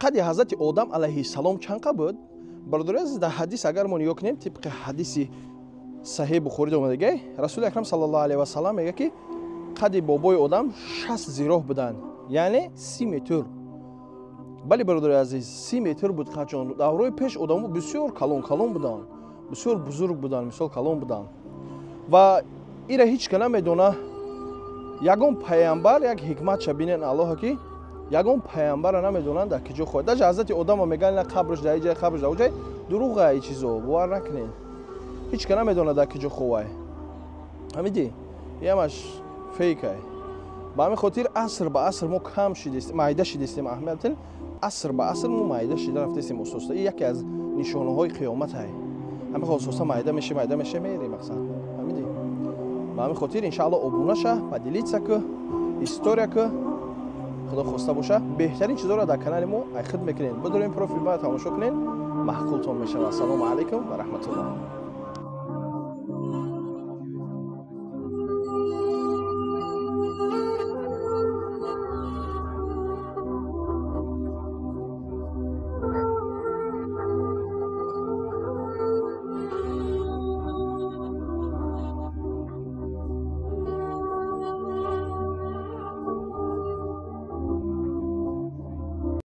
Қади ҳазрати Одам алайҳиссалом чанд қа буд? Бародари азиз, дар ҳадис агар мо нигоҳ кунем, тибқи ҳадиси Саҳеҳи Бухорӣ омадагай, Расули Акрам саллаллоҳу алайҳи васалам мегӯяд, ки қади бобои Одам 60 зироҳ буданд, яъне 30 метр. Бале, бародари азиз, 30 метр буд қадшон. Даврои пеш одамо бисёр калон калон буданд, бисёр бузург буданд, мисол, калон буданд. Ва ира ҳеҷ ка намедона. Ягон пайғамбар, як ҳикматша бинен Аллоҳа, ки ягон пайғамбара намедонанд, дар ки ҷо хоҳад. Даже ҳазрати Одама мегӯянд, на, қабрш дар ҷай, қабрш дар ҷай. Дурӯға и чизо, бовар накунед. Ҳеҷ ка намедонад, дар ки ҷо ховай. Ҳамиди ямаш фейкай. Ба ҳамин хотир аср ба аср мо кам шидестем, майда шидестем. Аҳамиятин, аср ба аср мо майда шида рафтестем ососта. И яке аз нишонаҳои қиёматай. Ҳамин ососта майда меше, майда меше, мере мақсад. Фаҳмидӣ? Ба ҳамин хотир, иншаалло, обуна ша, поделиться ку, история ку. Худо хоста боша, беҳтарин чизоро дар канали мо айхид мекунед. Бидорем, профил ба тамошо кунед, маъқултон мешавад. Ассалому алайкум ва раҳматуллоҳ.